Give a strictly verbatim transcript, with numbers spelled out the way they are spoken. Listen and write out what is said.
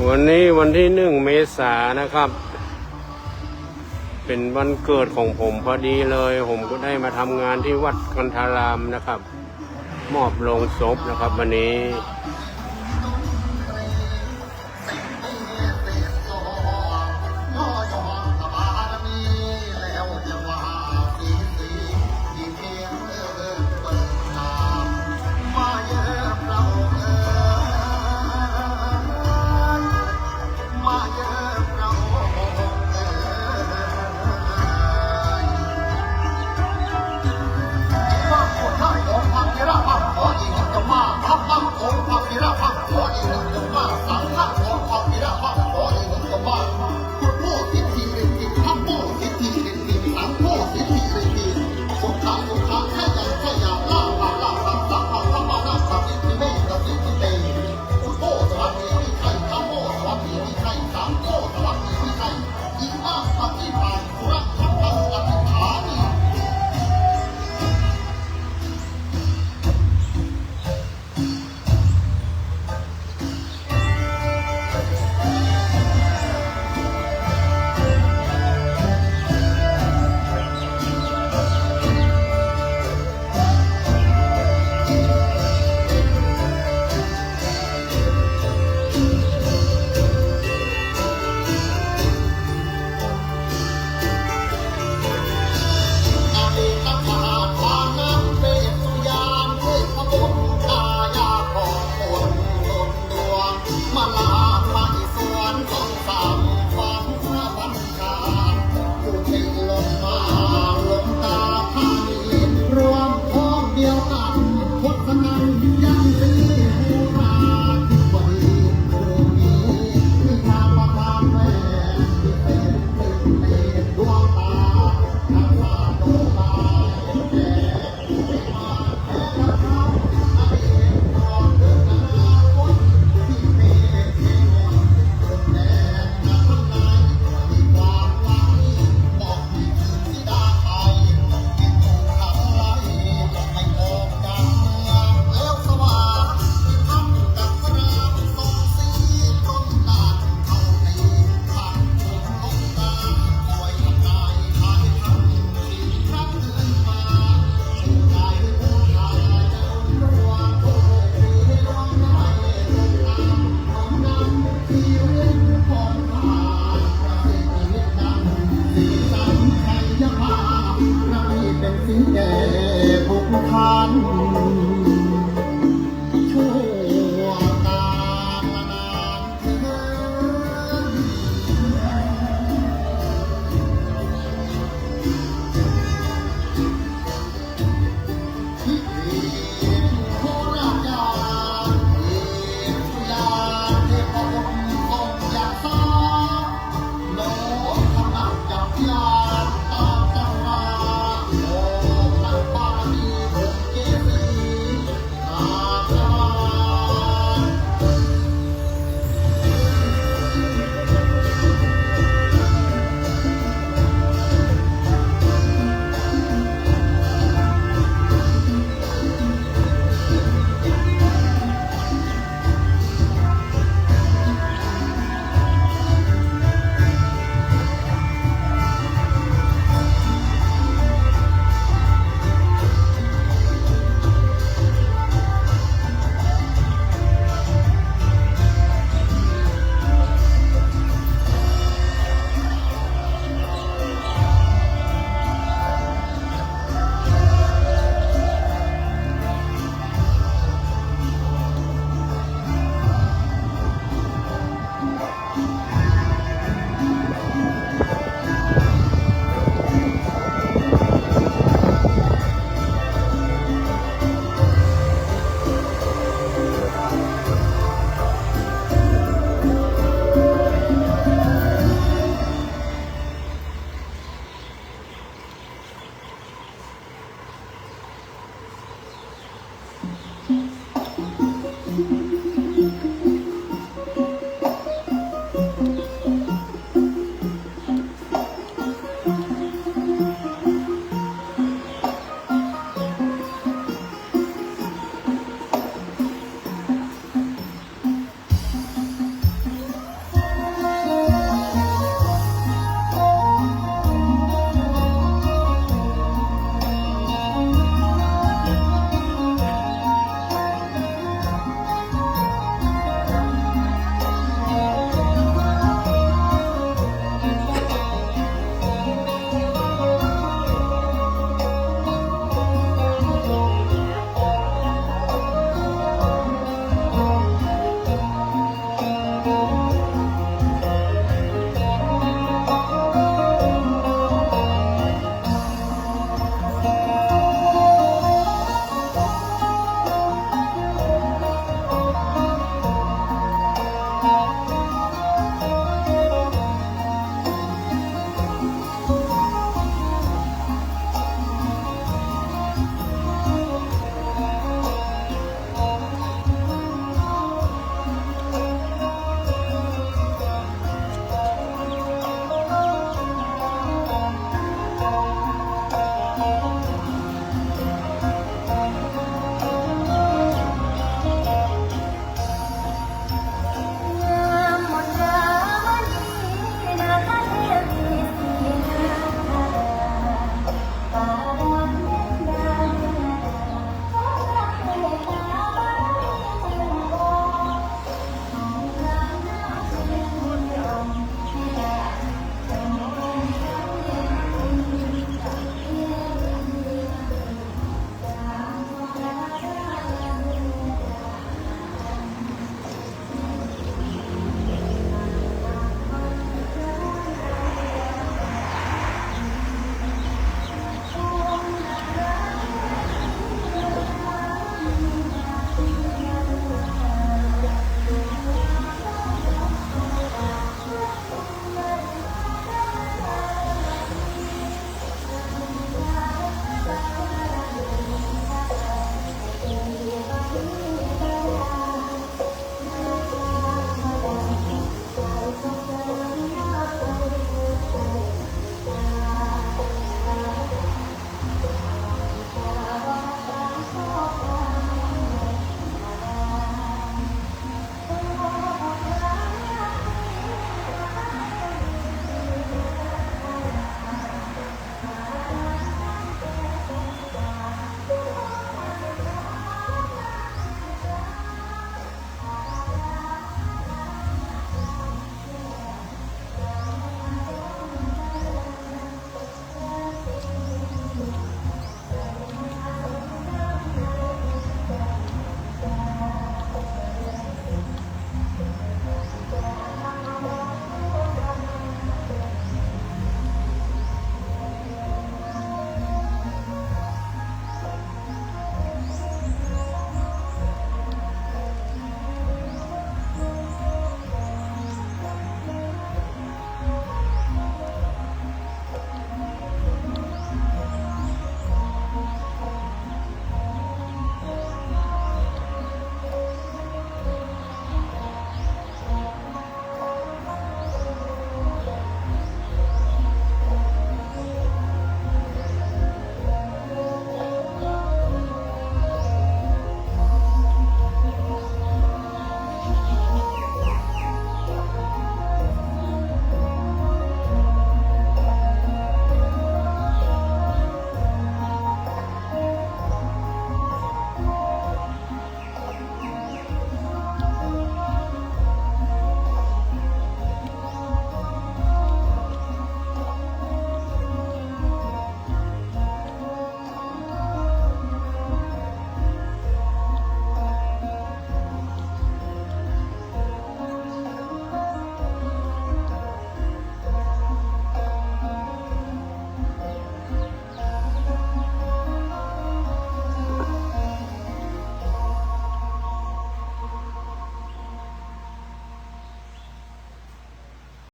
วันนี้วันที่หนึ่งเมษายนนะครับ เป๋นวันเกิดของผมพอดีเลย ผมก็ได้มาทำงานที่วัดกันทารามนะครับ มอบโลงศพนะครับวันนี้ เป๋นสินแก่บุคคล